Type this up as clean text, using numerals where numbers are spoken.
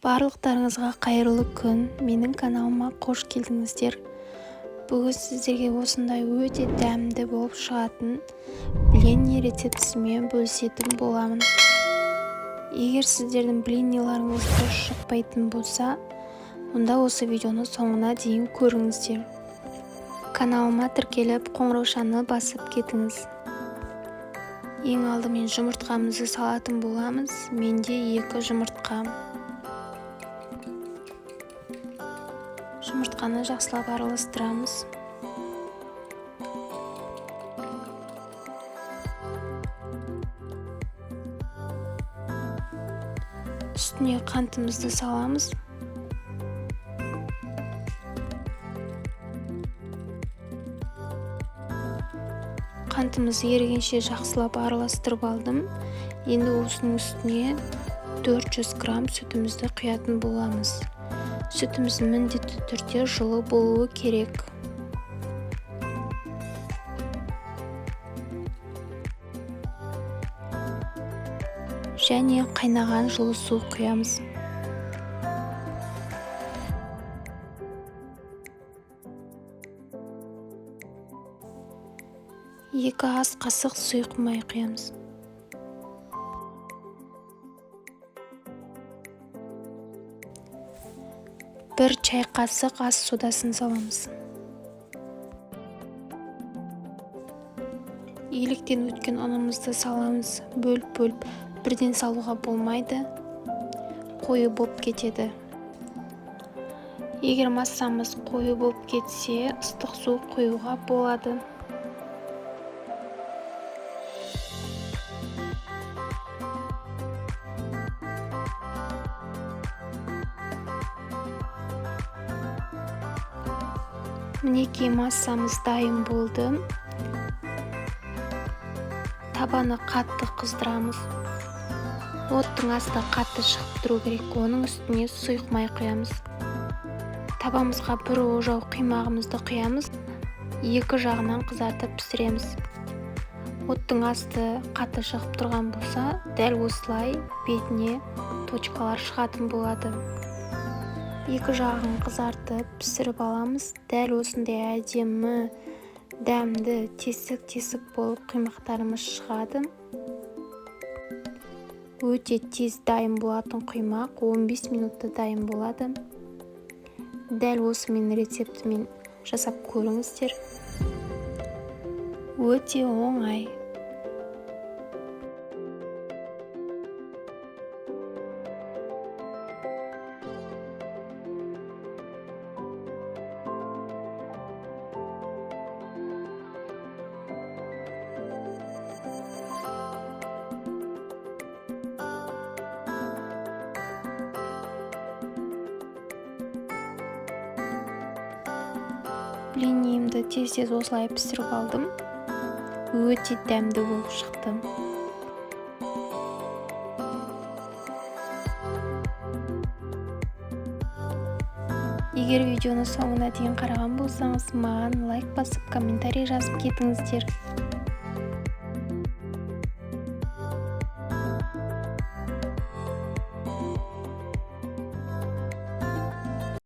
Барлықтарыңызға қайырлы күн. Менің каналыма қош келдіңіздер. Бүгін сіздерге осындай өте дәмді болып шығатын блинный рецептісімен бөлісетін боламын. Егер сіздердің блиниларыңыз дұрыс шықпайтын болса, онда осы видеоны соңына дейін көріңіздер. Каналыма тіркеліп, қоңыраушаны басып кетіңіз. Ең алдымен жұмыртқамызды салатын боламыз. Менде 2 жұмыртқа. Жұмыртқаны жақсылап араластырамыз. Үстіне қантымызды саламыз. Қантымыз ерігенше жақсылап араластырып алдым. Енді осының үстіне 400 грамм сүтімізді құятын боламыз. Сүтіміз міндетті түрде жылы болуы керек. Және қайнаған жылы су құямыз. 2 ас қасық сұйық май құямыз. 1 чай қасық ас содасын саламыз. Електен өткен ұнымызды саламыз. Бөліп-бөліп бірден салуға болмайды, қою болып кетеді. Егер массамыз қою болып кетсе, ыстық су құюға болады. Мінекей массамыз дайын болды. Табаны қатты қыздырамыз. Оттың асты қатты шығып тұру керек. Оның үстіне сұйық май құямыз. Табамызға бір ожау құймағымызды құямыз. 2 жағынан қызартып пісіреміз. Оттың асты қатты шығып тұрған болса, дәл осылай бетіне точкалар шығатын болады. 2 жағын қызартып пісіріп аламыз. Дәл осындай әдемі, дәмді, тесік-тесік болып құймақтарымыз шығады. Өте тез дайын болатын құймақ, 15 минутта дайын болады. Дәл осы менің рецептімен жасап көріңіздер. Өте оңай. Блинімді тез-тез осылай пісіріп алдым. Өте дәмді болып шықты. Егер видеоны соңына дейін қараған болсаңыз, маған лайк басып, комментарий жазып кетіңіздер.